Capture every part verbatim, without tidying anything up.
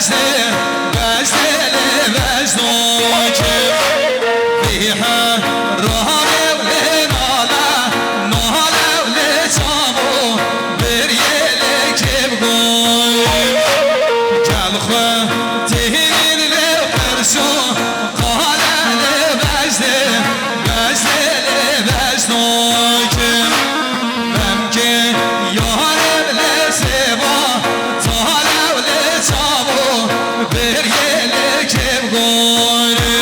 Bezdê lê bezdokê, vî he rahew lê nale, nalew lê çamo, biriyê lê kêvgoyê. Gel xwe tînîr lê qirso, qale lê bezdê, bezdê lê bezdokê. Memkê yarê lê sêva, talew lê çavo, beriyê lê kêvgorê.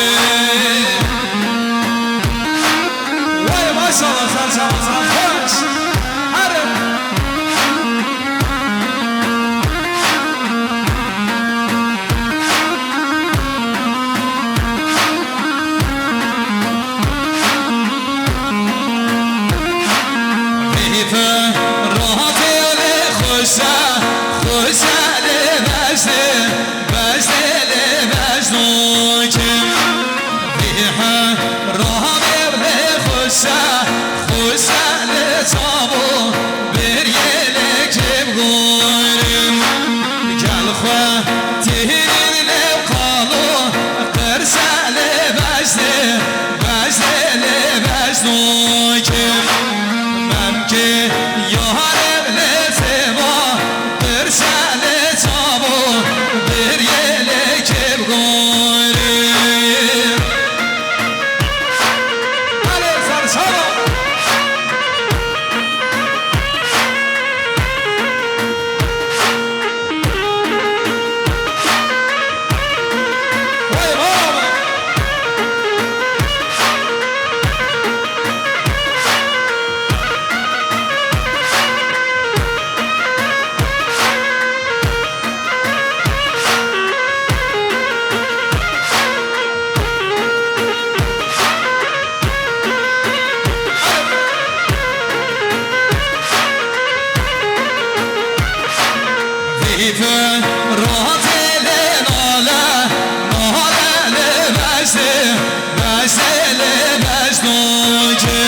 Wey maşallah, ser çavan, ser xweş. Herim. Vî ferhatê lê xweş e, xweş e lê bezdê, bezdê lê bezdokê. Vî he rahavê lê xweş e, xweş e lê çavo, beriyê lê kêvgorê. Gel xwe tînîr lê qalo, qirse lê bezdê, bezdê lê bezdokê. Memkê yarê lê sêva, qirse lê çavo, beriyê lê kêvgorê. Belê, serçava. Wey baba. Vî ferhatê lê nale, nale lê bezdê, bezdê lê bezdokê.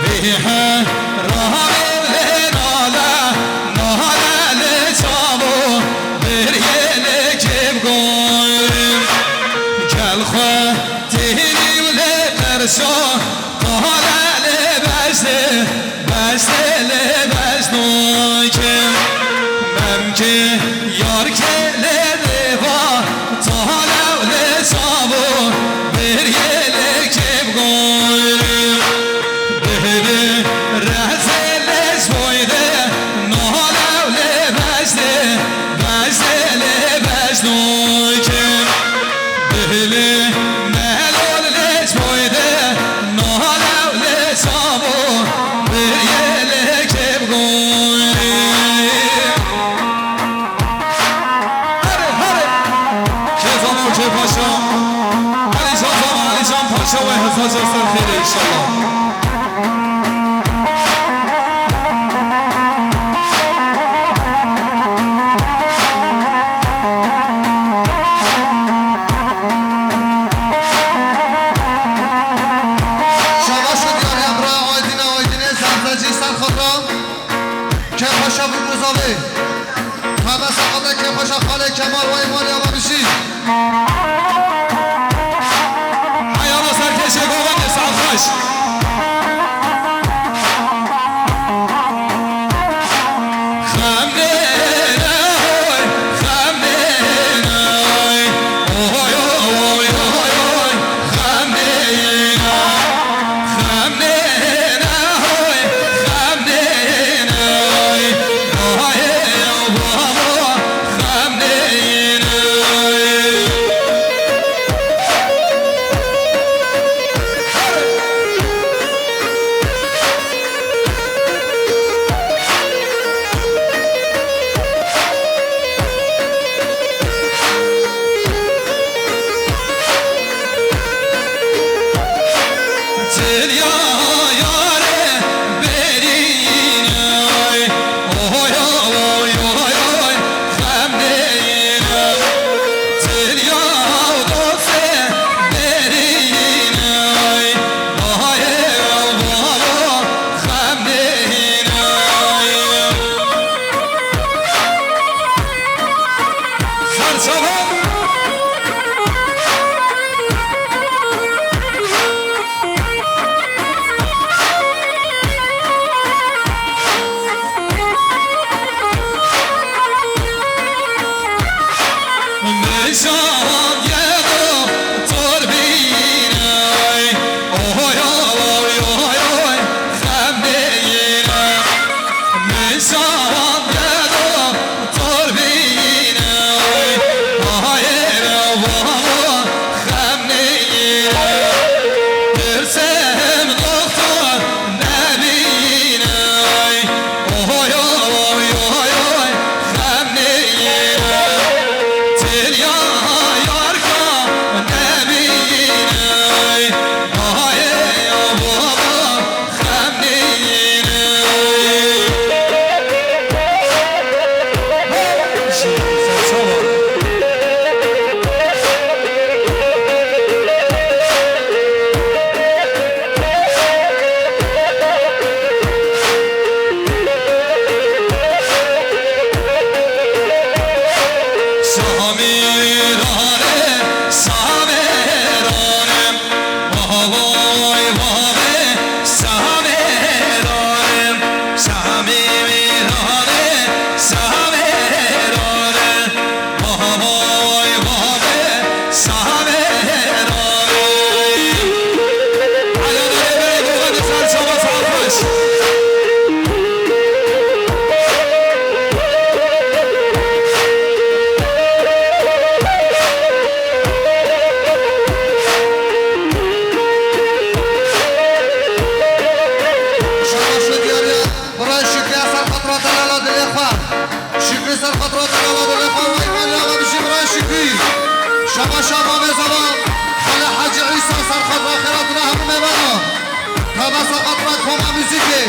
Vî he rahavê lê nale, nale lê çavo, beriyê lê kêvgorê. Gel xwe tînî û lê qirso, qale lê bezdê, bezdê lê bezdokê. Memkê yarkê lê rêva, talew lê çavo, beriyê lê kêvgorê. Bihêlê rezê lê ji boydê, nalew lê bezdê, bezdê lê bezdokê. Bihêlê melol lê ji boydê, nalew lê çavo, beriyê lê kêvgorê. Herê, herê. Kê zana û kê paşa. Elîcan zana, Elîcan paşa, wey hesacê ser xêrê înşallah. Şabaş û diyarî Emra Aydîna Aydînê, Zerxecî Serxata. Kê paşa Burmuzalî. Xebe Saxate, Kê paşa Xalê Kemal, wey malê Ava Bijî. Hey ana serkeşê govendê, saet xweş. Xemdêne hoy, xemdêne hoy, oy, oy, oy, oy, xemdêne, xemdêne hoy, xemdêne hoy, oy, oy, oy, xemdêne hoy. Şabaş û diyariya birayê Şükrî ser xatira delala dilê xwe. Şükrî ser xatira delala dilê xwe, wey malê ava bijî birayê Şükrî. Şabaş ava mêzava, Xalê Hecî Îsa ser xatira xêratuna hemû mêvana. Tebe ser xatira koma muzîkê.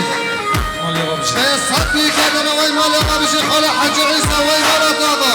Malê ava bijî. Bê sed bî kerdine wey malê ava bijî Xalê Hecî Îsa wey mala tebe.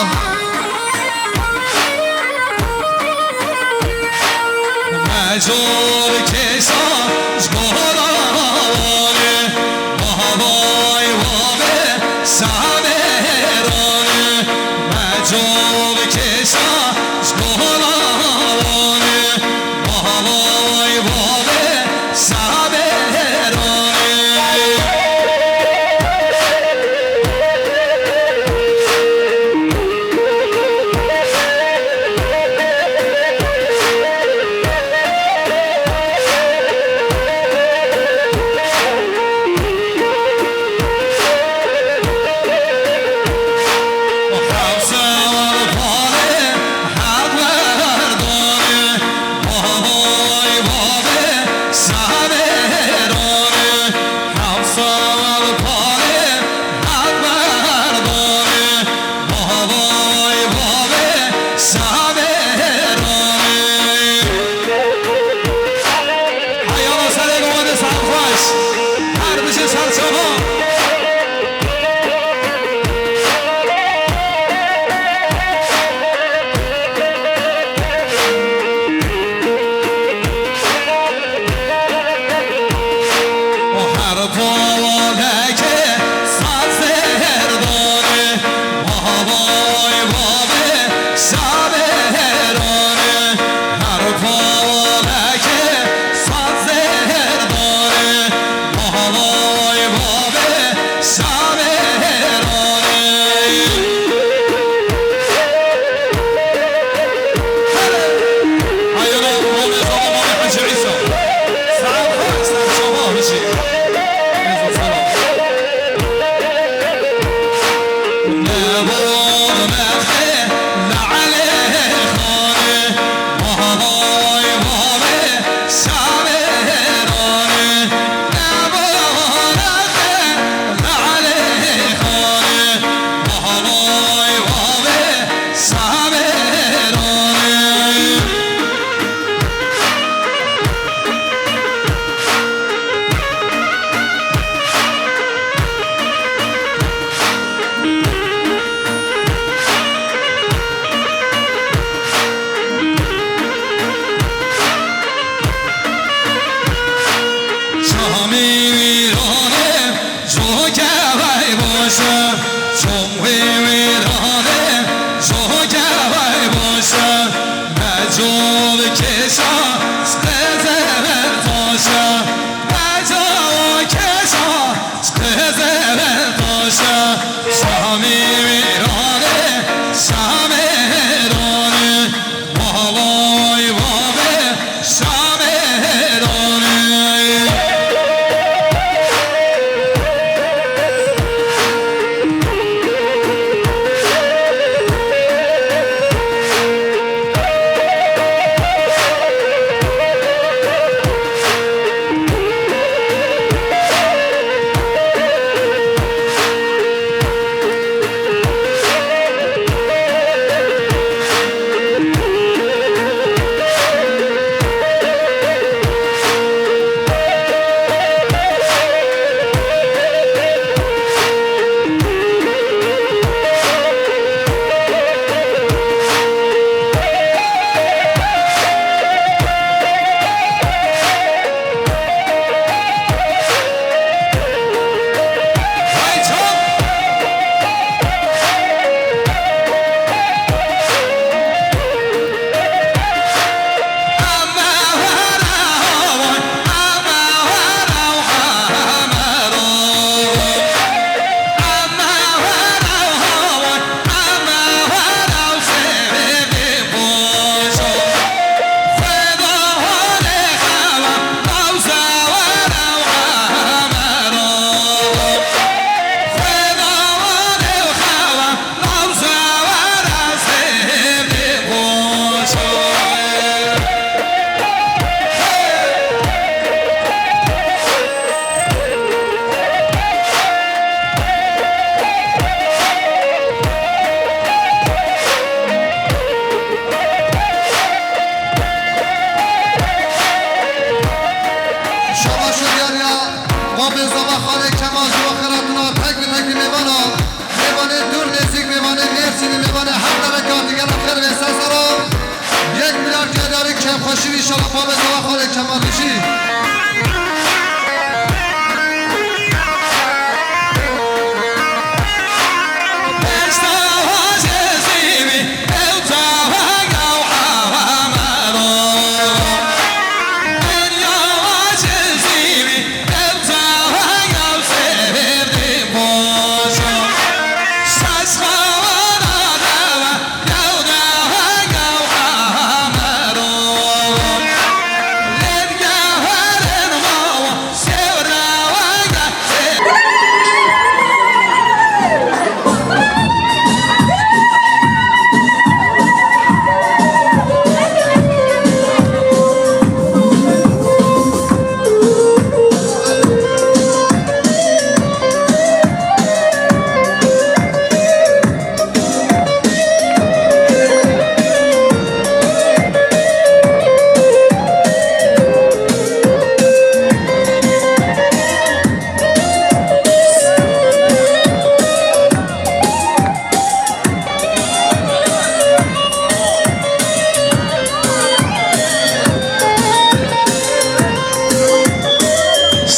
Çala Babê Zava Xalê Kemal Bijî.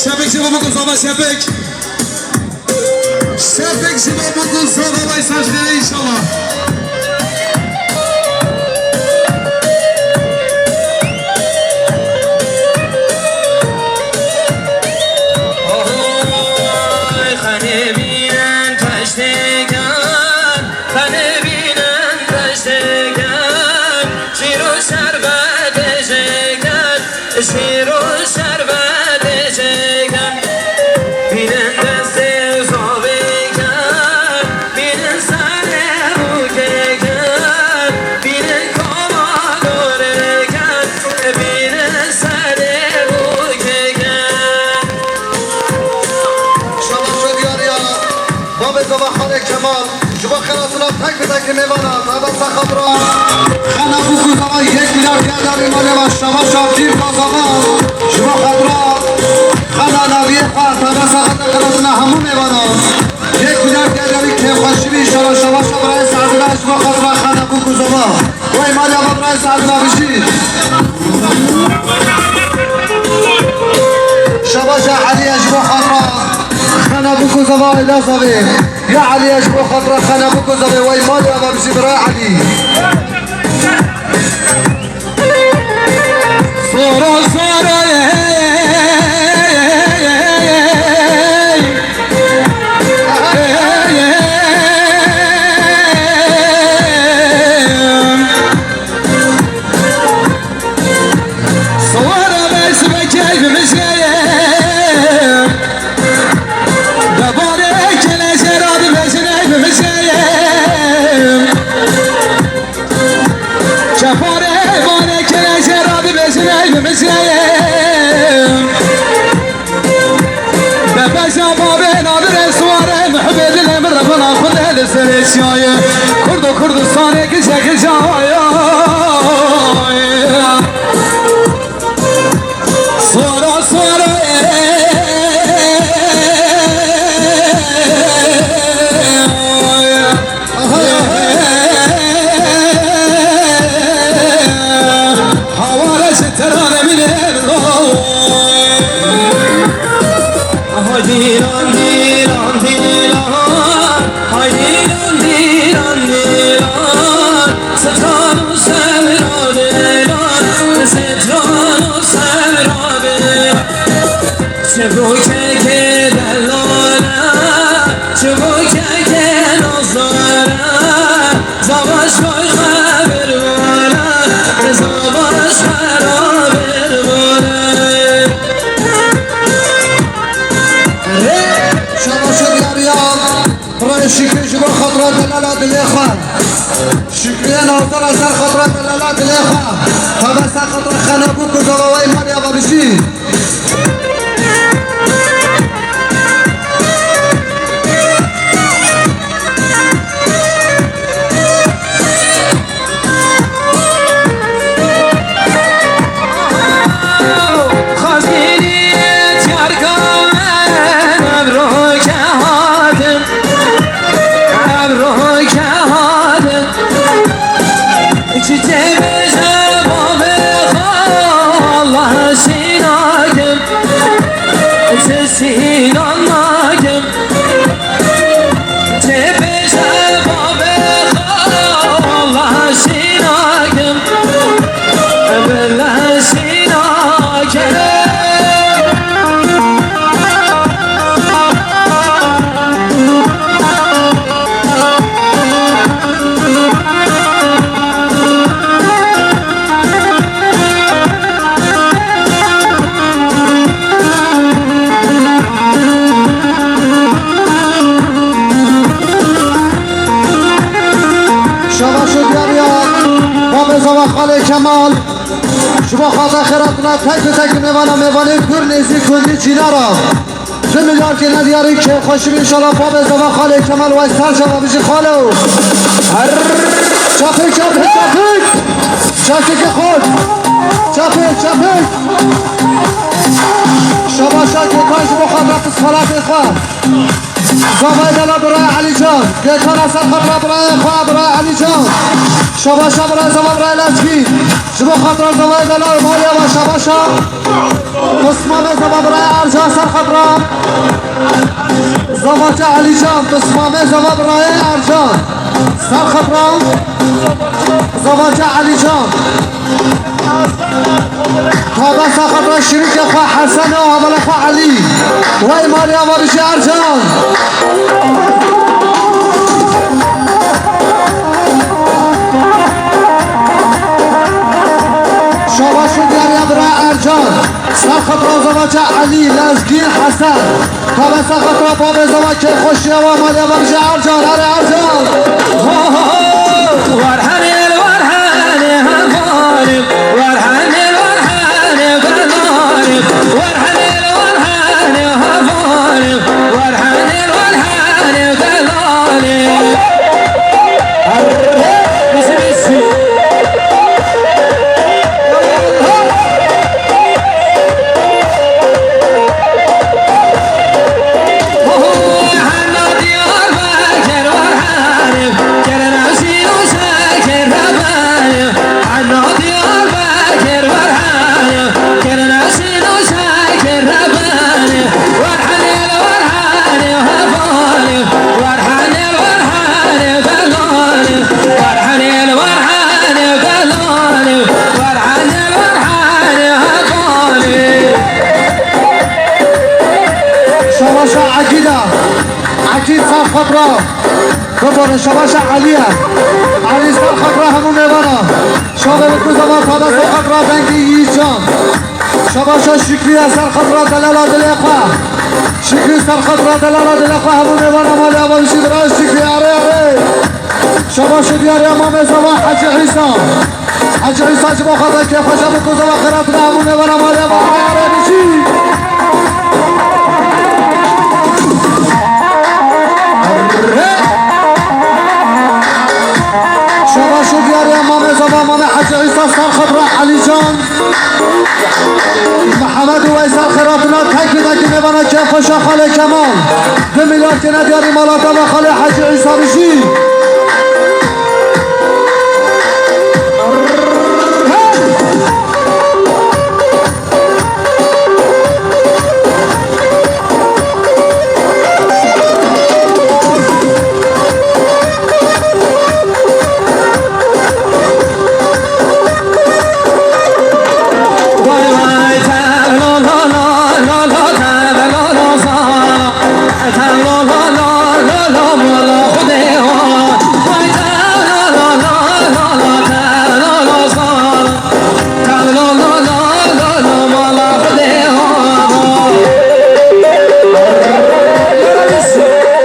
Şepik ji bo bikin zava şepik. Şepik ji bo bikin zava vay saçlere inşallah. Oy, xanê bînin teştêkan, xanê bînin teştêkan, şîr û şerbetê jêkan, şîr û şerbetê jêkan. Bînin destê zavêkan, bînin serê bûkêkan, bînin koma dorêkan, bînin serê bûkêkan. Şabaş û diyariya Babê Zava Xalê Kemal, ji bo xelatîna tek bi tek mêvana, tabe sa xatira. Xana bûk û zava yek milyar geldarî malê va şabaş û dîr ba zava. Ji bo xatira xana naviyê xwe, tabe sa xatira xelatîna hemû mêvana. Yek milyar geldarî kêfxweşî bî, şabaş, şabaş û birayê Seedî ji bo xatira xana bûk û zava. Wey malê va birayê Seedî bijî. Şabaş e Elî, ji bo xatira xana bûk û zava Elazavê. Ya Elî, ji bo xatira xana bûk û zava wey malê va bijî birayê Elî. Sora, sora, ey, ey, ey, ey, ey. Sowara be sibekey bimijeyim. Debarê keleşe ra dibêjin ey bimijeyim. Çeparê barê keleşe ra dibêjin ey bimijeyim. Bebeja babê nadirê suwarê muhibê dilê min revana xwe de li serê çiyayê. Kurdo Kurdistanê gije gije ayayê. Suwara suwara ey. Hawara ji terane bînin. Hay dîlan, dîlan, dîlan. Hay dîlan, dîlan, dîlan. Stran û sevra dîlan. Stran û sevra dîlan. Çi bû kekê delale, çi bû kekê nazare, zavaş koy xebir vale, zavaş xera bir vale. Şabaş û diyariya. Birayê Şükrî ji bo xatira delala dilê xwe. Şükrî nazara ser xatira delala dilê xwe. Tabe ser xatira xena bûk û zava wey malê va bijî. Xazînî diyarka me evroke hatin, evroke hatin. Çi tê bêje bavê xwe, Xalê Kemal, ji bo xata xêratina tek bi tek mêvana mêvanê pir nêzîk gundî Cînara. Du milyar kêne diyarî kêfxweşî înşallah babê zava Xalê Kemal way ser cava bijî xalo. Her çapik, çapik, çapik. Çapik xort. Çapik, çapik. Şabaşa kêkan ji bo xata pisxalatê xwe. Zavayê delal birayê Elîcan. Kêkana ser xwe bira birayê xwe birayê Elîcan. Şabaşa birayê zava birayê Lezgî. Ji bo xatira zavayê delal Maryama şabaşa. Pismamê zava birayê Ercan ser xatira. Zavaça Elîcan, pismamê zava birayê Ercan. Ser xatira. Zavaça Elîcan. Tabe ser xatira şirîkê xwe Hesen û hevalê xwe Elî. Wey Maryama bijî Ercan. Şabaş û diyariya bira Ercan. Ser xatira zavaça Elî, Lezgîn, Hesen. Tabe ser xatira babê zava kêfxweşiya we Maryama bijî Ercan. Erê Ercan. Warhanê, warhanê, hevalê. Warhanê, warhanê, belalê. Warhanê, warhanê, hevalê. Warhanê, warhanê, belalê. Arre, bizi, bizi. Şabaşa Ekîda. Ekîd ser xwe bira. Bibore şabaşa Elî ye. Elî ser xwe bira hemû mêvana. Şabe bi ku zava tabe ser xwe bira dengê Yiğitcan. Şabaşa Şükrî ye ser xwe bira delala dilê xwe. Şükrî ser xwe bira delala dilê xwe hemû mêvana malê ava bijî bira Şükrî arê arê. Şabaş û diyariya mamê zava Hecî Îsa. Hecî Îsa ji bo xwe vekê xwe şab û ku zava xêratina hemû mêvana malê ava arê bijî. Şabaş û diyariya mamê zava mamê Hecî Îsa ser xwe bira Elîcan. Mihemed û Weysel xêratina tek bi tek mêvana kêfxweşa Xalê Kemal. Du milyar kêne diyarî mala dava Xalê Hecî Îsa bijî.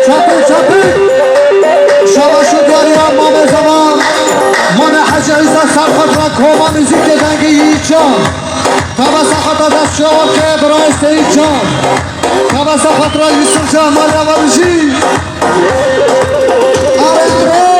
Çapik, çapik. Şabaş û diyariya mamê zava. Mamê Hecî Îsa ser xwe bira koma muzîkê dengê Yiğitcan. Tabe ser xwe bira dest çawa ke birayê Seyîtcan. Tabe ser xwe bira Yusufcan, malê ava bijî. Arê, arê.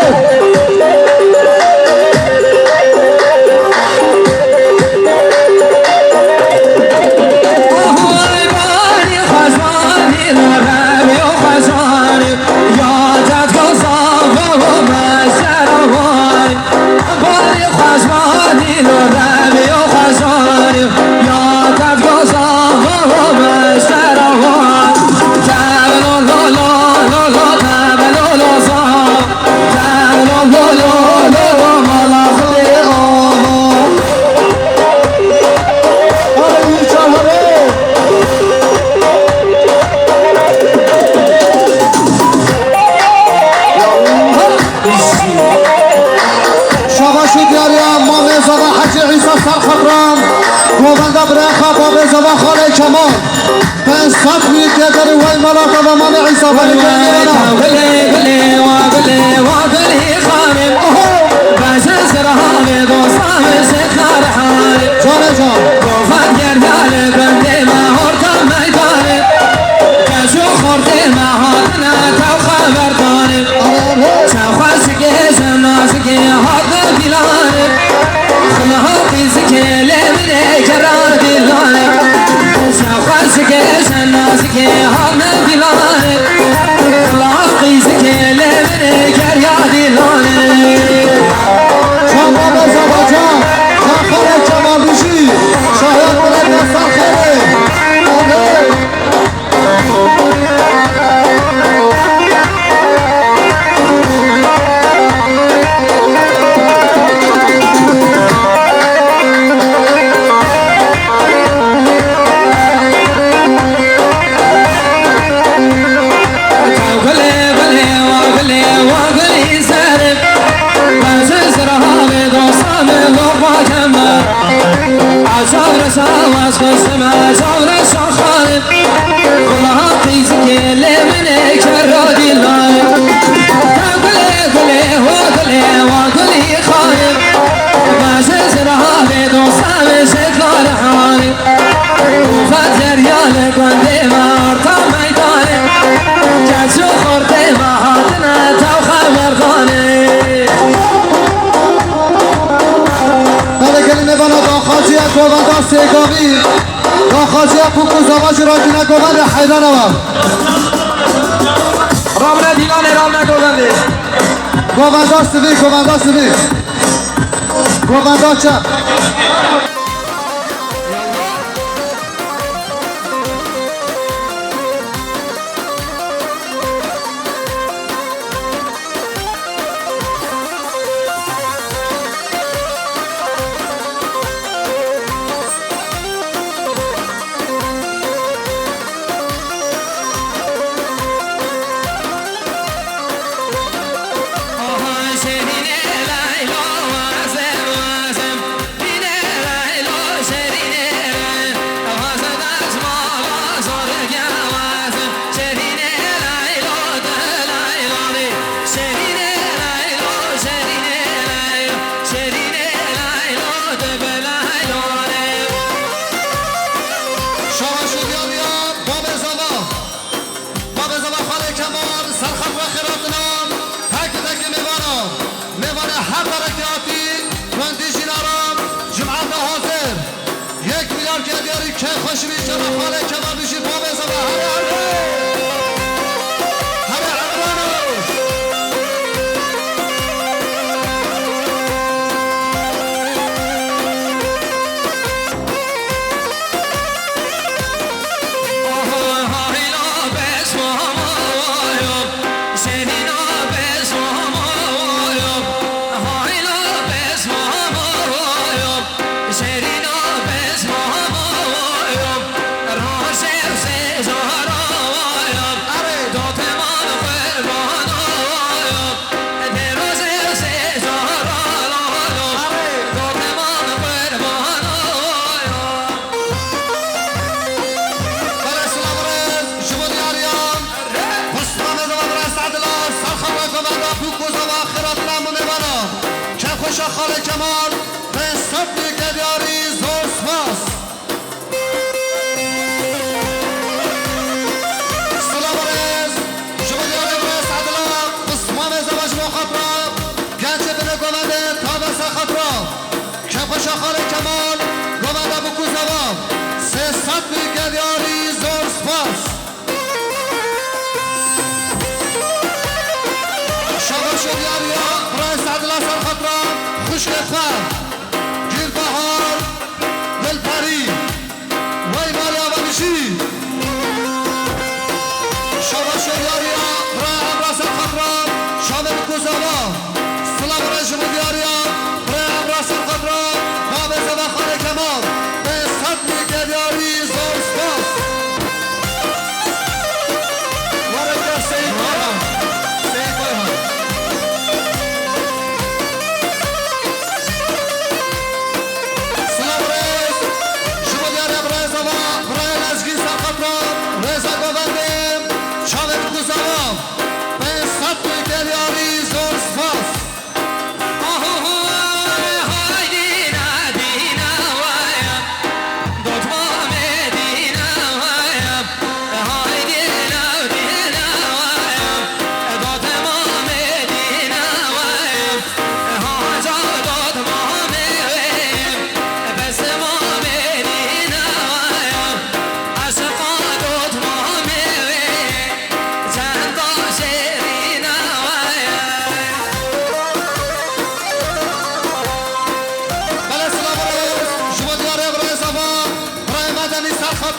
Şabaş û diyariya mamê zava Hecî Îsa ser xwe bira. Govenda birê xwe babê zava Xalê Kemal. Pênc sed mîl kêderî wey mala te ve mamê Îsa. Wey wey, ta bilê, bilê, wa bilê, wa bilê xanê. Oho! Bezin sirhavê dostan Gova gerya li gundê me orta meydanê, keç û xortê me hatine tew xeberdanê. Çaw xweşikê ji nazikê hatine dîlanê, xila qîzikê lê min ê kera dîlanê. Çaw xweşikê ji nazikê hatine dîlanê, xila qîzikê lê min ê keriya dîlanê. Can Babê Zava can, can xalê Kemal bijî, şahiyat binê dest ser xêrê. Olê. Gulê, gulê, wa gulê, wa gulî ser. Bejin zirahavê dosta min loqma keme. A çavreşa waz xweşime, çavreşa xalim. Xulaha qîzikê lê min ê kerra dîlanê. Gulê, gulê, wa gulê, wa gulî xalim. Bejin zirahavê dosta min jêklar halê. Û vediya li gundê me arta meydanê, keç û xortê me hatine tew xeberdanê. Belê gelî mêvana daxaciya govenda Sêgavî, daxaciya Pûk û Zava jî rakîne govendê heyran e. Ramne dîlanê, ramne govendê. Govenda sivî, govenda sivî. Govenda çep. Şabaş û diyariya Babê Zava. Babê Zava Xalê Kemal, serxet we xêr hatina. Heke heke mêvana. Mêvanê her derekê hatî, gundî Jînara, cumeta hazir. Yek milyar gediyarî keyf xweşî bî, cana Xalê Kemal bijî, Babê Zava, herê herê. Herê Emrano. Belê silav rêz ji bo diyariya. Xwist mamê zava birayê Se'dila, serxwe govenda Pûk û Zava xêr hatina hemû mêvana. Keyfxweşa Xalê Kemal, pênc sed mî gediyarî zor spas. Silav rêz ji bo diyarê birayê Se'dila, xwist mamê zava ji bo xatira, gençê binê govendê tabe ser xatira. Keyfxweşa Xalê Kemal, govenda Pûk û Zava, sê sed mî gediyarî zor spas. Şabaş û diyariya birayê Se'dila ser xatira xwişkê xwe Gulbehar Dilperî. Wey Maria ve bijî. Şabaş û diyariya birayê Emra ser xatira Şamê Pûk û Zava. Silav rêz ji bo diyariya birayê Emra ser xatira Babê Zava Xalê Kemal. Pênc sed mî gediyarî zor spas. Were gel Seyîd Bayhan. Seyîd Bayhan.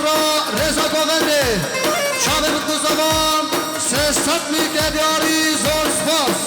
Rêza govendê, çavê bi ku zevan, sê sed mî kelyarî, zor spas.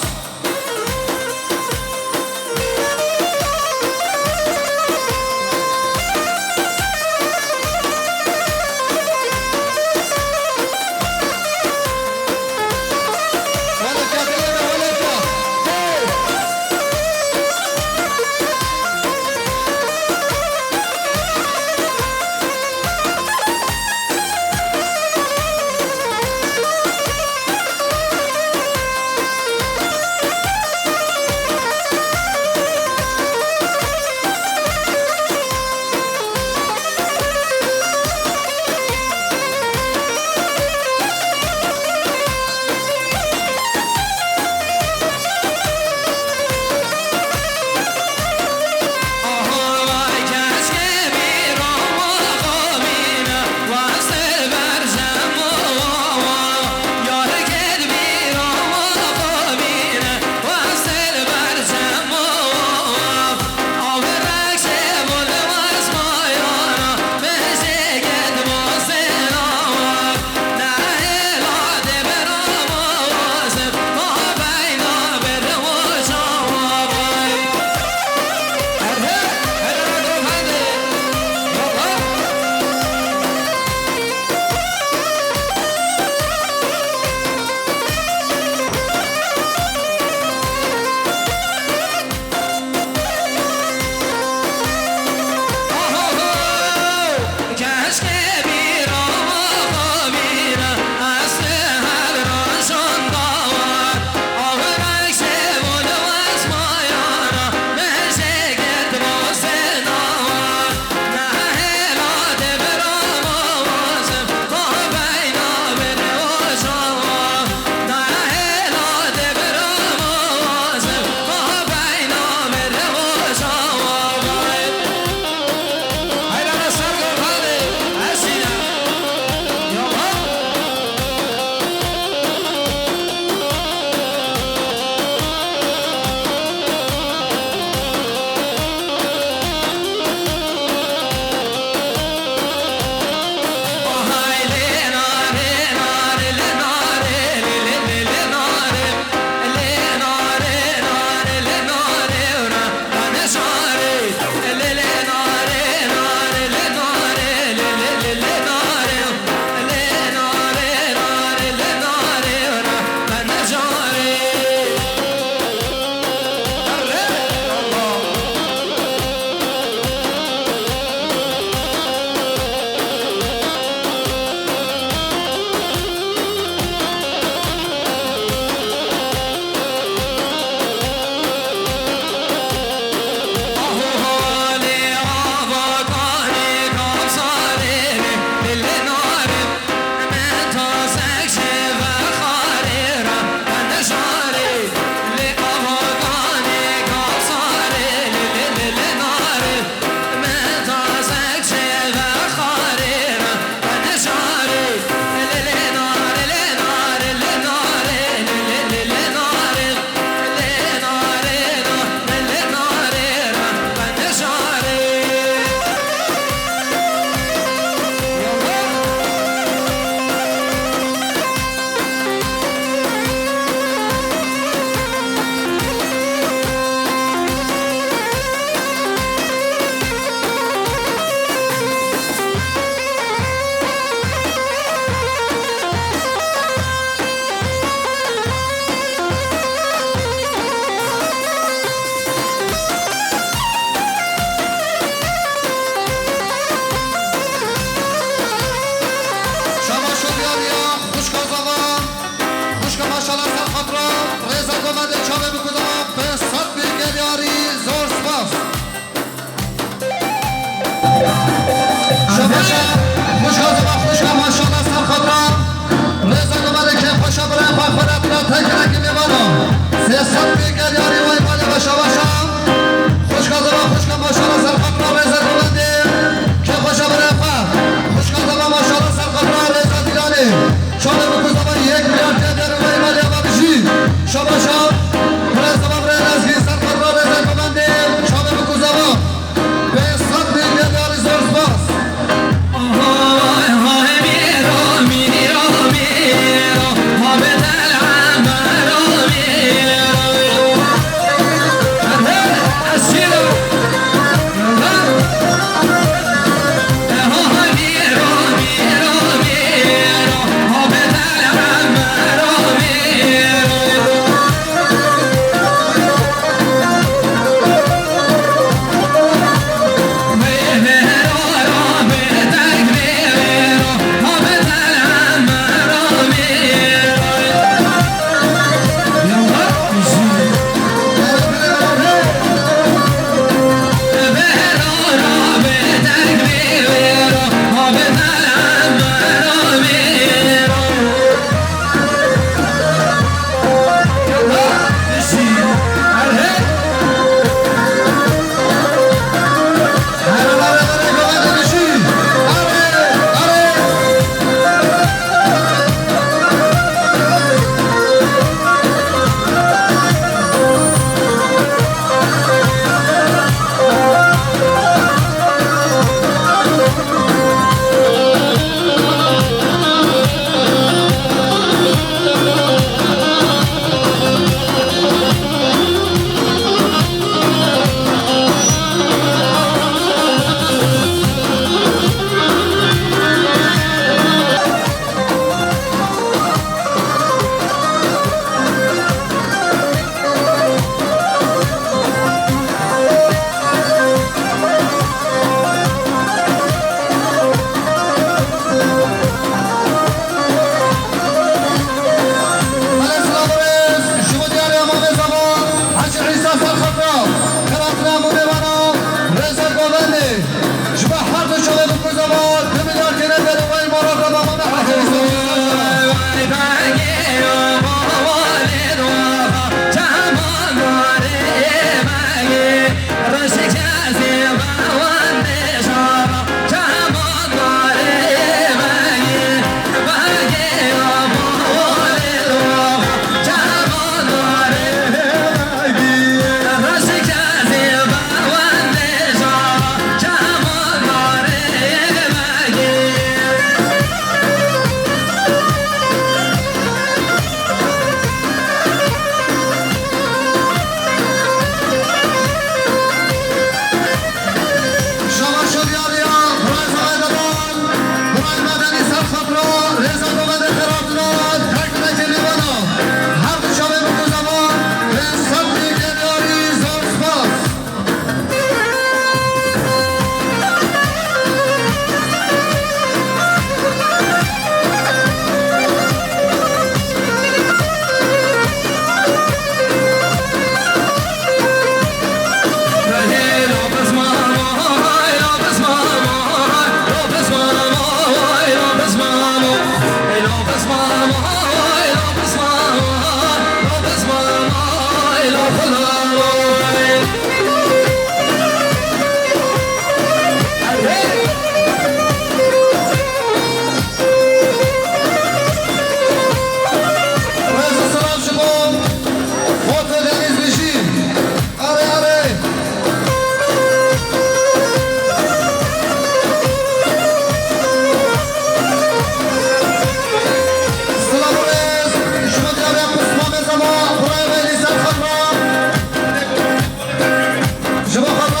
Şabaş û diyariya xwişka zava, xwişka maşala ser xatra, rêza govendê çavê bi ku zava, pênc sed mî kelyarî, zor spas. Şabaş e, xwişka zava, xwişka maşala ser xatra, rêza govendê kêfxweşa birayê xwe, xwe re tira tekirekî mêvana. Sê sed mî kelyarî wey malê ve şabaş e. Xwişka zava, xwişka maşala ser xatra, rêza govendê kêfxweşa birayê xwe. Xwişka zava, maşala ser xatra, rêza dîlanê. Çavê bi ku zava, yek milyar kelyarî wey malê ve bijî. Şabaş e. Birayê zava, birayê Lezgî ser xatra, rêza govendê çavê bi ku zava. Pênc sed mî kelyarî, zor spas.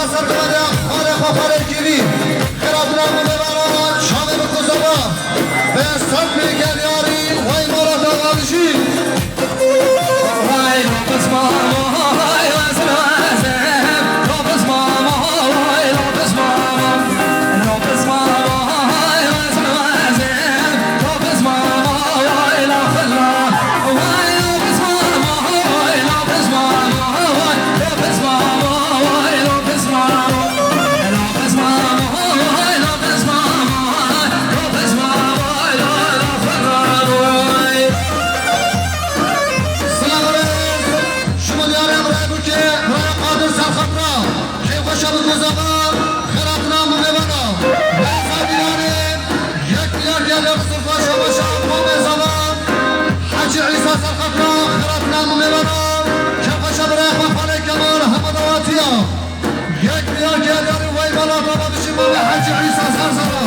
Ser xwe de xalê xwe xalê kîvî. Xêratina min bêbana çavê min ku zava. Be sed mî gelyarî wey mala dava bijî. Silav û rêz ji min diyarê birayê Bûkê, birayê Qadir Serxatira. Kêfxweşa bi gozava, xêratina min mêvana. Rêza diyarê, yek milyar gelê Rûsûlfa Şabaşa, Komê Zava, Hecî Îsa Serxatira, xêratina min mêvana. Kêfxweşa birayê xwe Xalê Kemal, hema dawatiya. Yek milyar gelyarî wey mala dava bijî Mamê Hecî Îsa Serxatira.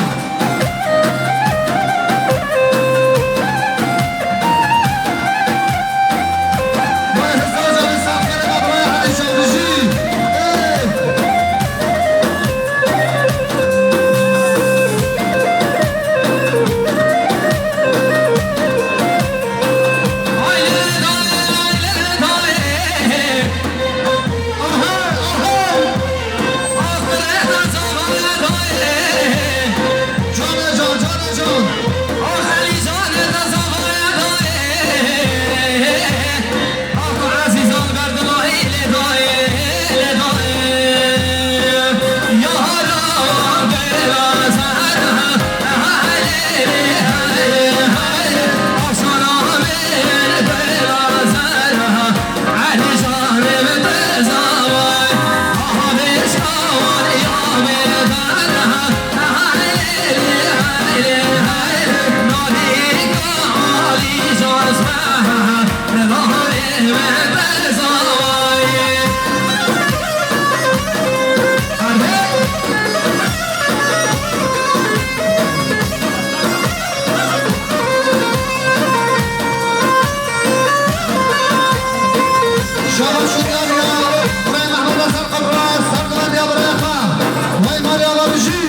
Şabaş û diyariya birayê Mehmeda Serqebra, serdivendiya birayê xwe. Wey maliya we bijî.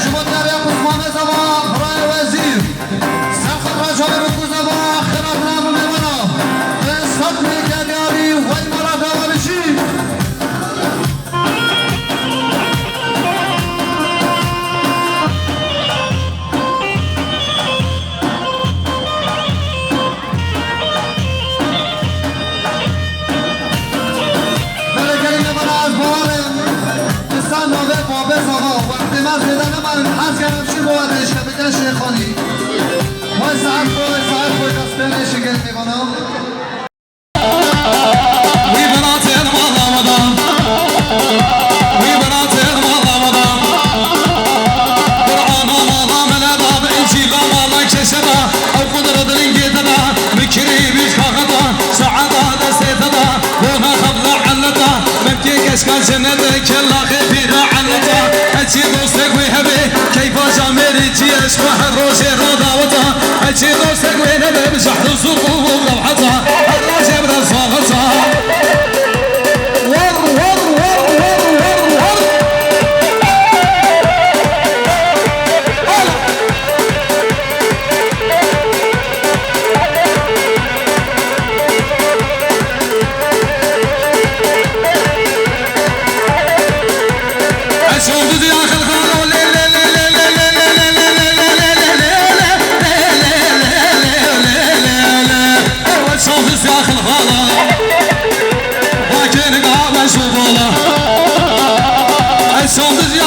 Ji bo diyarê Osmanê Zava, birayê Wezîr. Serxatira çavê min ku zava, xêratina min mêvana. Pênc sed mî gelyarî wey mala dava bijî. Belê gelî mêvana ez bawer im. Dîsa navê Babê Zava. Wextê me zêde nemanin, hez gerim jî bo we dêşke bikin Şêxanî. Vay saet xweş, saet xweş, ez pê nêşin gelî mêvana. Wî biratên mala me da. Wî biratên mala me da. Qur'ana mala me le da, Încîla mala keşe da. Ew qudret lingê te da, min kirî bîst kaxeta. Saeta destê te da, bona xebla elleta. Memkê keşka cennete, kella xê pîra elleta. Eçî dostek wê hebe, keyfa camêrî cî eşqa her rojê ra daweta. Eçî dostek wê nebe, bi jehd û sûq û rewheta. Her rojê bi dest vaxeta. War, war, war, war, war, war.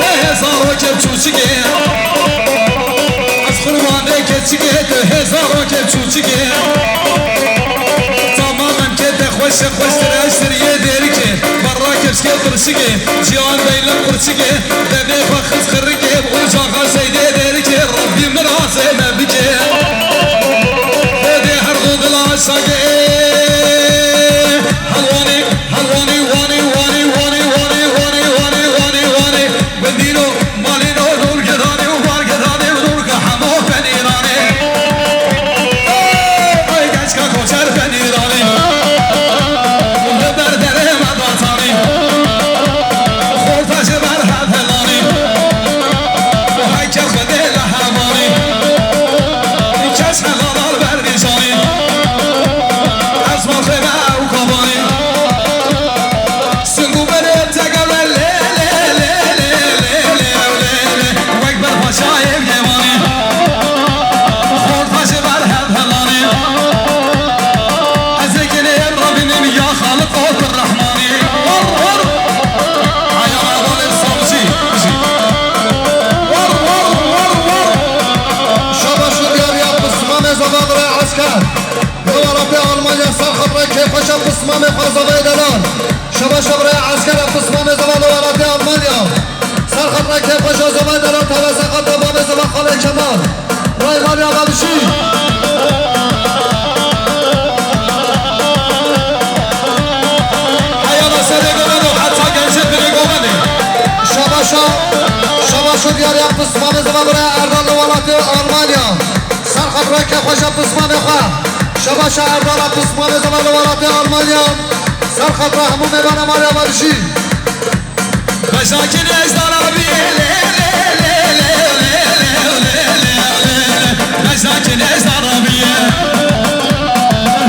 Hê zarokê çûçikê, ez qurbanê keçikê, tu hê zarokê çûçikê. Tamamen kê te xweş e, xweştir eştir yê dêrikê. Berra keçikê pirçikê, ciyan beylek pirçikê. Devê xwe xist xirrikê, ucaxa seydê dêrikê. Rebbî mirazê me bike. Xwedê her du dila şagê. Helwanî, helwanî, wanî, wanî, wanî, wanî, wanî, wanî, wanî, wanî. Gundîno, malîno, nûrgedanê û bargedanê û nûrge hemo penîranê. Ey, ey, keçka koçer penîranê. Li ber derê me datanî. Xorta ji ber hev helanî. Heke Xwedê li hevanî. Kes helal al ber nîşanî. Ez malxê me ew kavanî. Sing û berê tegele lê, lê, lê. Wek ber paşayê Yemanî. Xorta ji ber hev helanî. Ez ê kenê em rabînim ya Xaliq û Rehmanî. War, war. Aya Avalê Savcî. War, war, war, war. Şabaş û diyariya Pismamê Zava birê esker. Li welatê Almanya ser xatirê kêfxweşa Pismamê xwe Zavayê Delal. Şabaş û birê esker Pismamê Zava li welatê Almanya. Ser xatirê kêfxweşa Zavayê Delal, tavê ser xatirê babê Zava Xalê Kemal. Ray Maria Babişî. Heyala serê govend û heta gencê binê govendê. Şabaşa, şabaş û diyariya Pismamê Zava birê Erdal li welatê Almanya. Ser xatirê kêfxweşa Pismamê xwe. Şabaşa Erdala Pismamê Zava li welatê Almanya. Ser xatira hemû mêvana Maria Babişî. Meşakil ez darabiyê, lê, lê, lê. Meşakil ez darabiyê.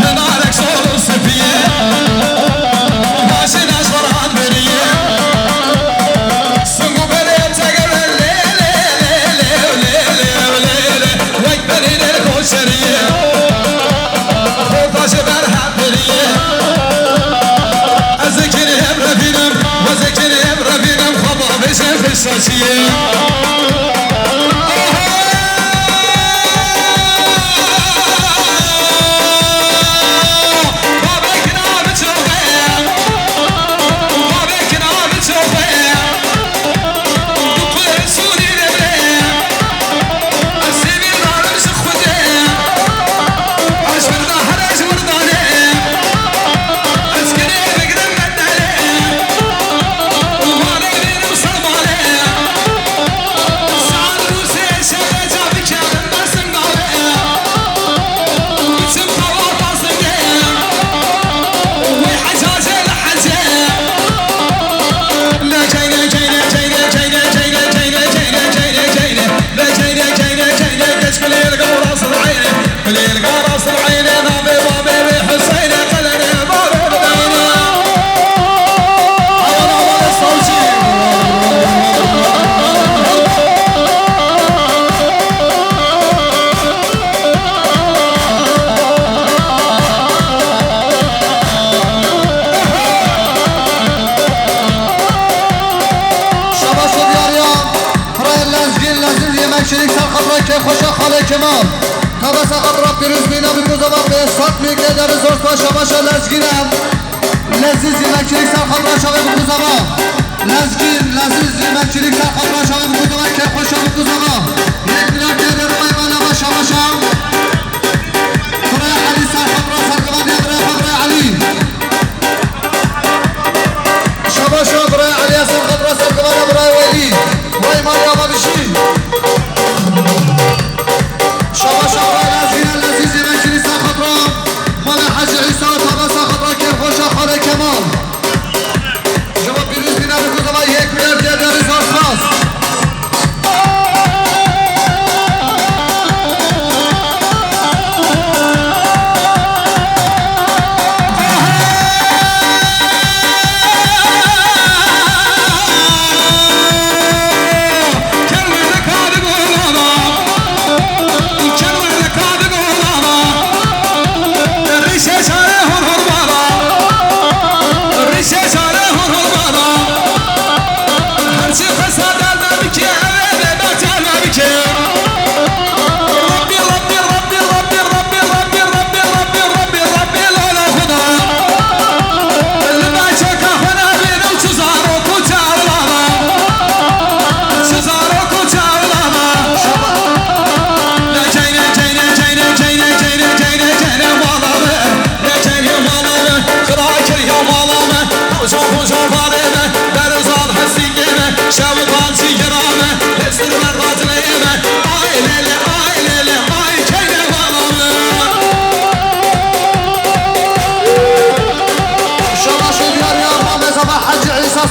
Hinarek sor û spiyê. Başin ez xwe rahat biriyê. Sing û berê tegere, lê, lê, lê. Wek berî lê koçeriyê. Xorta ji ber hev biriyê. Ez ê kenê em revînim, ez ê kenê em revînim, xwe bavêje pêşaşiyê. Aha! Babê kina biçoxe, babê kina biçoxe. Şabaş û diyariya, pirê lezgîn, lezîz yemekçilik ser xatirê kêfxweşa Xalê Kemal. Tavê ser xatira pîrozbîna Bikûzava pênc sed mî kê derî zor spas şabaşa lezgîn e. Lezîz yemekçilik ser xatira çavê Bikûzava. Lezgîn, lezîz yemekçilik ser xatira çavê Bikûzava, kêfxweşa Bikûzava. Yek milyar kê derî me mala şabaşa. Birê Elî ser xatira serkevaniya birê xwe birê Elî.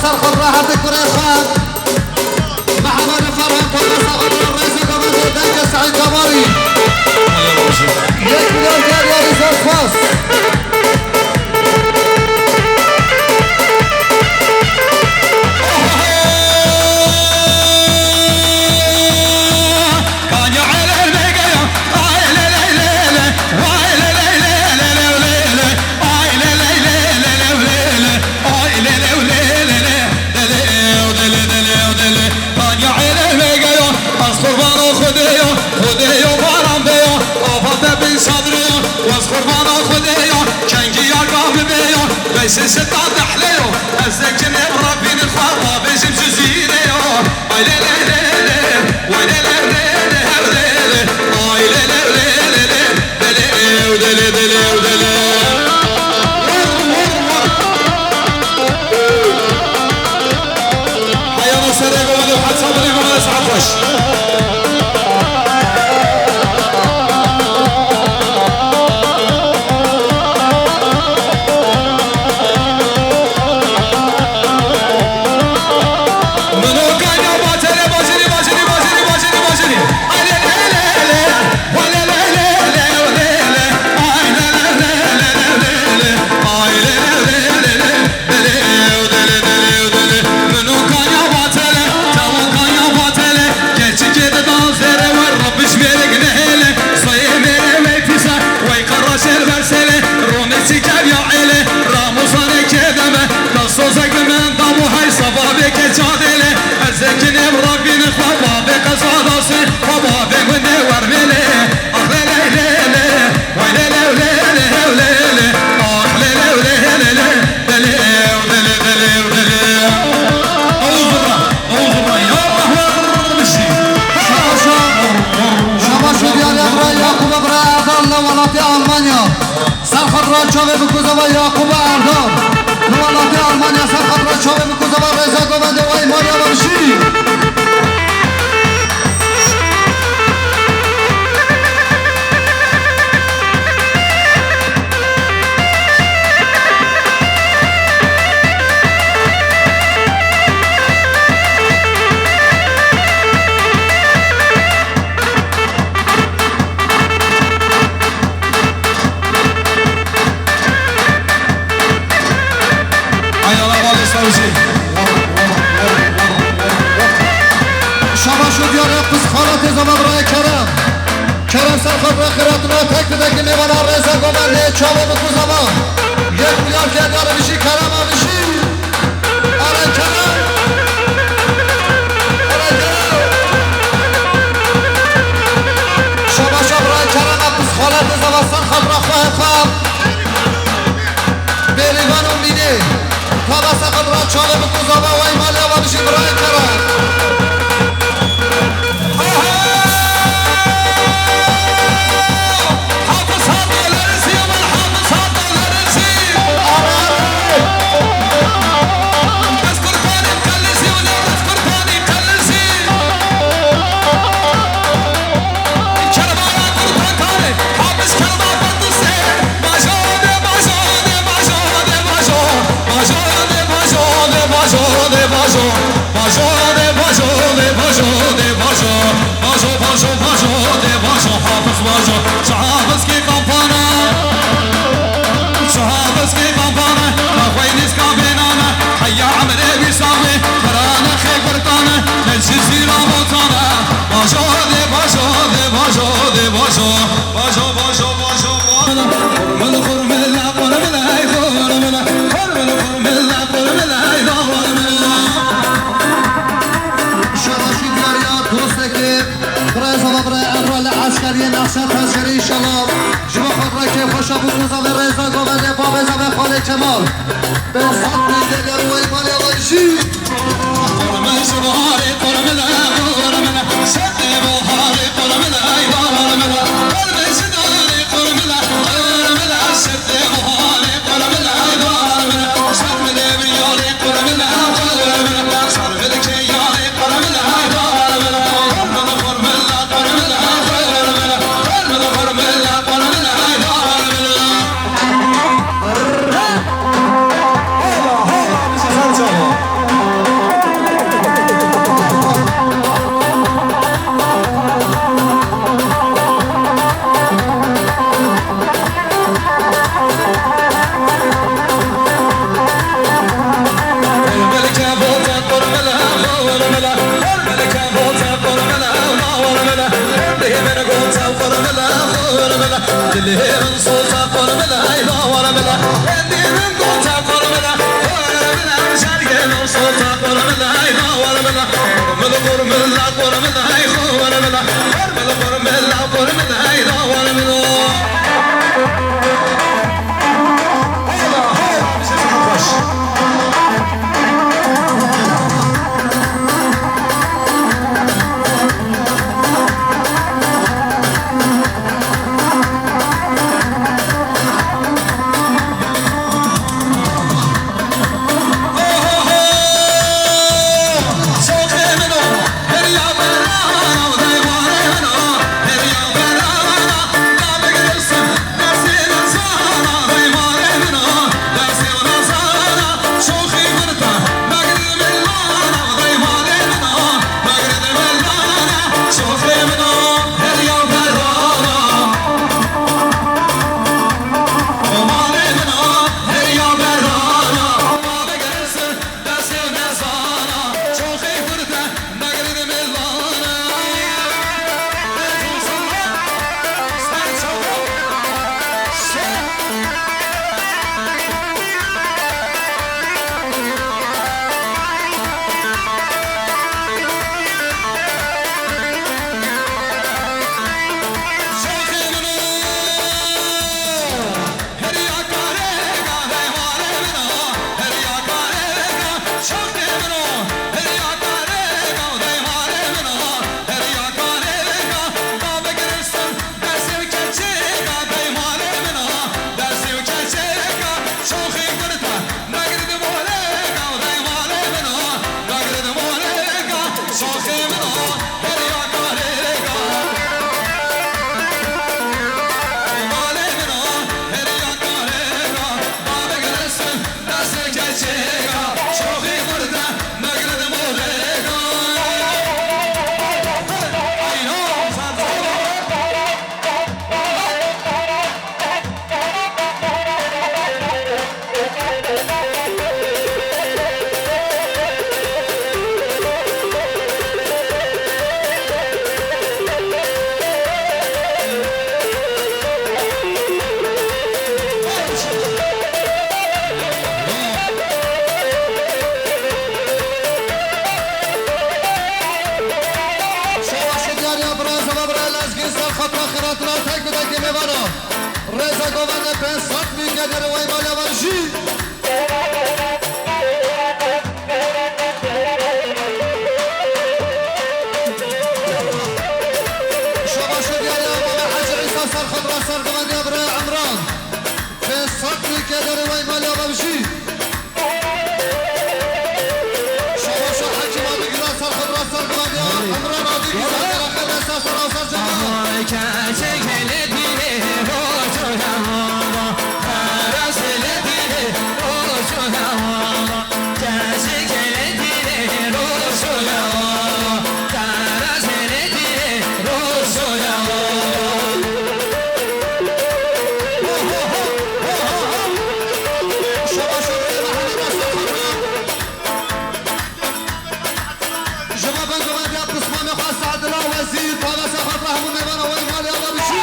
Ser xwe rahet kurê xwe. Mehemedê Ferhan Tolga Saxo rêzê govendê dengê Seîd Damarî. Yek milyon dinyar yarî zor spas. Tanya êlê vêgeya, ez qurbana Xwedêya, Xwedêya baran bêya, ava te bin sadreya, ez qurbana Xwedêya, kengî ya gavê bêya, beysê seta dehleya, ez zekinê Rabbî xwe rabêjim ji zîneya. Ay lê lê lê lê, way lê lê lê lê, ew lê lê, ay lê lê lê lê lê, delê ew delê, delê ew delê. Heyana serê govendê, heta birê govendê, saet xweş. Mino kanya batele bajiri, bajiri, bajiri, bajiri, bajiri. Ale, ale, ale, ale, ale, ale, ale, ale. Ay, le, le, le, le, le, le, le. Ay, le, le, le, le, le, le. Delê ew delê, delê ew delê. Min o kanya vatele, te o kanya vatele. Keçikê dida zêre we, Rabbî ji mêrik nehêle. Sayê mêrê wey pîse, wey qeraşê li ber sêle. Romê sîker ya êle, ramûsanê kê deme. Da sozek bi min da bû hey, sava bê keça dêle. Ez zekinê Rabbî xwe, bavê qeza dasê, xwe bavê gundê wermêle. Ah lê lê lê lê, way lê lê lê lê lê lê, ah lê lê lê lê lê, delê ew delê, delê ew delê. Ew zirra, ew zirra, ya Allah, ya Allah, bişî. Şabaşa, şabaşa diyarê bira Yakuba bira Erdal li welatê Almanya. Ser xwe re çavê bikuzava Yakuba Erdal. Li welatê Almanya ser xwe re çavê bikuzava rêza govendê way Maria Bamşî. Ay ana balê sawzî. Şabaş û diyarê qizxalatê zava birayê Kerem. Kerem ser xwe re xiratina tek didek mêvana rêza govendê çavê bikuzava. Yek milyar dinyar bişî Kerem a bişî. Erê Kerem! Erê Kerem! Şabaşa bira Kerem, e pis xaletê zava ser xwe bira xwe xwe. Bêrîvan û mînê. Tava ser xwe bira çavê bikuzava, wey malê ava bijî bira Kerem. Bajo, de bajo, de bajo, de bajo, de bajo. Bajo, de bajo, de bajo, de bajo. Bajo, bajo, bajo, de bajo, Hafiz bajo. Çi Hafiz kî kampana. Çi Hafiz kî kampana. Naxwey nîska bênana. Heya emrê wî saxê. Xirane xê kurtane. Meclisî rabotane. Bajo, de bajo, de bajo, de bajo. Bajo, bajo, bajo, bajo. Min xurmila, xurmila, xurmila. Şabaşî diyariya dostekê birayê zava birayê Emralî Eskeriyê Nexşe Tezgerî, înşallah ji bo xwe re kêfxweşa bû ku zavê rêza govendê bavê zavê xalê Kemal. Pênc sed bin dêlyer û ey malê xwe jî. Dilê min sota qurmila, ey dawar bila. Dilê min sota qurmila, qurmila, şergê min sota qurmila, ey dawar bila. Qurmil, qurmila, qurmila, ey dawar bila. Qurmil, qurmila, qurmila, ey dawar bila. Heyla, heyla, bize zehmet baş. Şabaş û diyariya bira, zava bira, lezgîn ser xatir xêratina tek bi tekê mêvana. Rêza govende pênc sed mî kederê wey malya ver jî. Şabaş û diyariya Mame Hecî Îsa ser xatir ser govendiya birayê Emran. Pênc sed mî kederê wey malya ve bijî. Şabaş û Hecî Madigî ra ser xatir ser govendiya Emran Adigî ser xatir ser ser ser cema. Ji me bendoveriya pismamê xwe Saedila Wezîr, tavesa xwe bi hemû mêvana we malê ava bijî.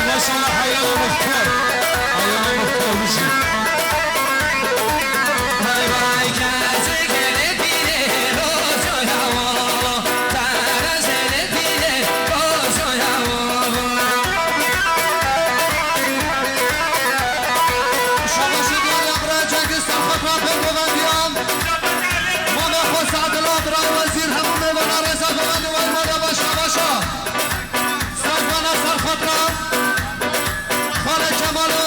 Maşallah, heyran muxtar. Heyran muxtar, bijî. Şabaş û diyariya bira Cengiz Serxat ra pêk govendiyan. Mame xwe Saedila bira Wezîr hemû mêvana rêza govend. Xalê Kemal û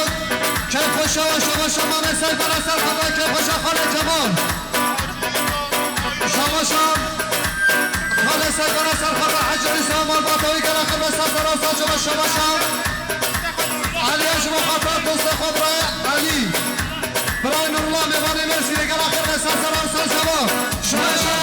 Keyfxweşa, şabaşa Mame Seyfana ser xata Keyfxweşa Xalê Kemal. Şabaşa Xalê Seyfana ser xata Hecî Îsa Malbata wî gela xirve ser sera saçova şabaşa. Aliya ji bo xata dostê xwe birayê Elî. Birayê Nurullah mêvanê Mêrsînê gela xirve ser sera û ser çava. Şabaşa.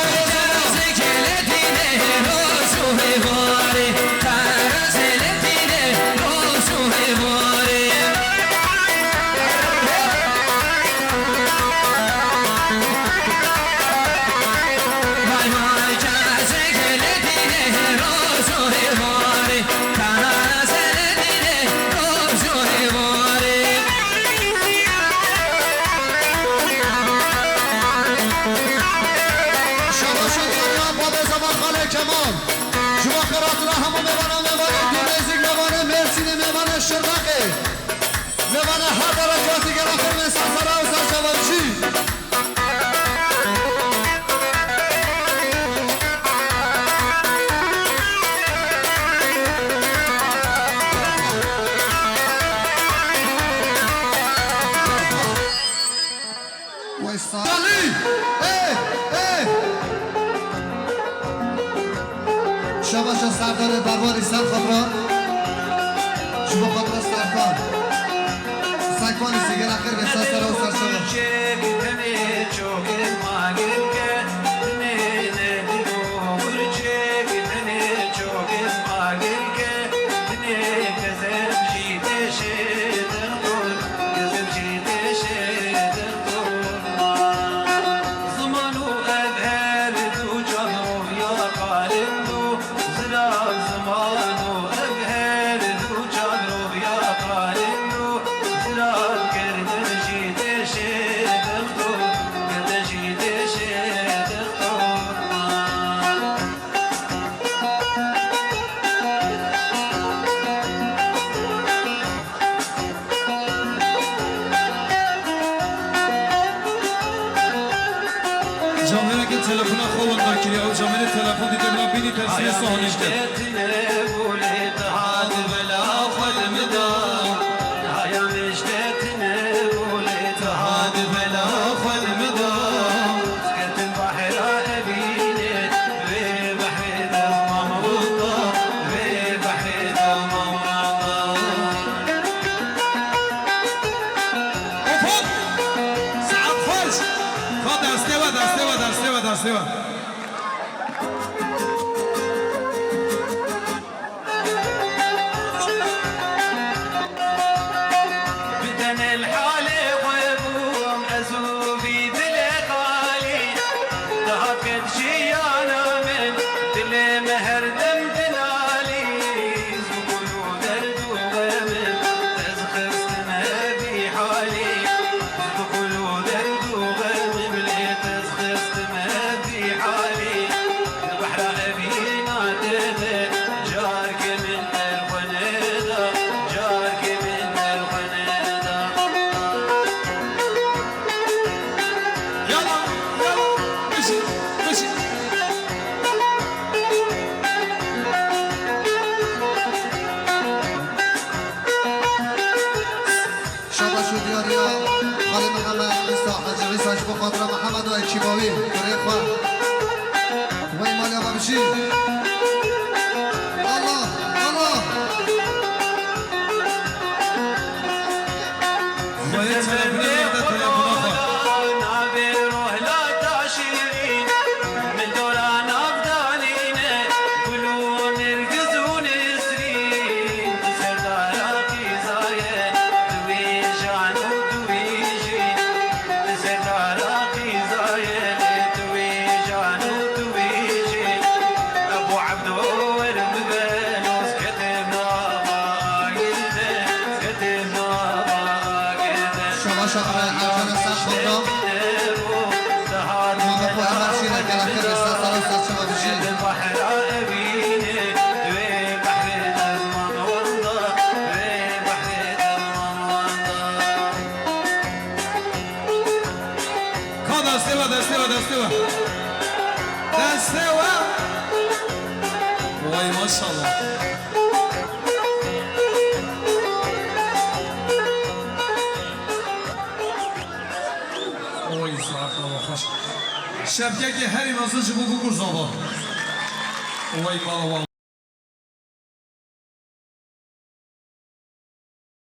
Şabaş û dinya babê zeman Xalê Kemal. Ji bo xêratina hemû mêvana, mêvanê dûr nêzîk, mêvanê Mêrsînê, mêvanê Şirnexê, mêvanê her derecatî gera xirmê ser sera û ser çava bijî. Wey Salî! Ê! Ê! Şabaşa Serdarê Berwarî ser xwe bira. Ji bo xwe bira Serdar. Sekwanî sîgera xêr be, ser sera û ser çava. Ziman û ev her du çav roviya qalin du, zira ziman û ev her du çav roviya qalin du, zira kirdin jî tê şê dixtu, kirdin jî tê şê dixtu. Camêrekê telefona xwe wenda kiriye. Ew camêrê telefon dîte bila bînî tersiyê sahanî dike. Hadi bela xwe li min da. Haya min ji te tune bû lê tu hadi bela xwe li min da. Ketim behra evînê, vê behrê de mam wenda, vê behrê de mam wenda. Hop, hop! Saet xweş! Ka destê we, destê we, destê we, destê we. Bi tenê li halê xwe bûm ez û vî dilê xalî. Dihat ket jiyana min, dilê me her dem dinalî. Ji bo kul û derd û xemim ez xistime vî halî. Ji bo kul û derd û xemim lê ez xistime vî halî. Li behra evîna te de carke min telxwene da, carke min telxwene da. Yala, yala, bijî, bijî. Şabaş û diyariya Xalê Mihemed Îsa, Hecî Îsa ji bo xatira Mihemed û ekîba wî, kurê xwe. Wey maliya me bijî. Allah, Allah. Xweyê telefona min de telefona xwe. Navê rohlata şîrîn, min dora navdanî ne, gul û nirgiz û nesrîn. Tu serdara qîza ye, tu wî jan û tu wî jî. Tu serdara qîza ye, tu wî jan û tu wî jî. Ebû Ebdo werin bibe, nos ketim nava agirde, ketim nava agirde. Şabaş akre, Ercan Esen Kobra. Mame xwe hemer şîre, gelekir ve ser sera û ser çava bijî. Bahra evîne, wê behrê derman wenda, wê behrê derman wenda. Ka destê we, destê we, destê we. Destê we. Vay maşallah. Oy, saeta we xweş. Şevkekê herî mezin ji bo Bikûr Zava. Oy, bala wan.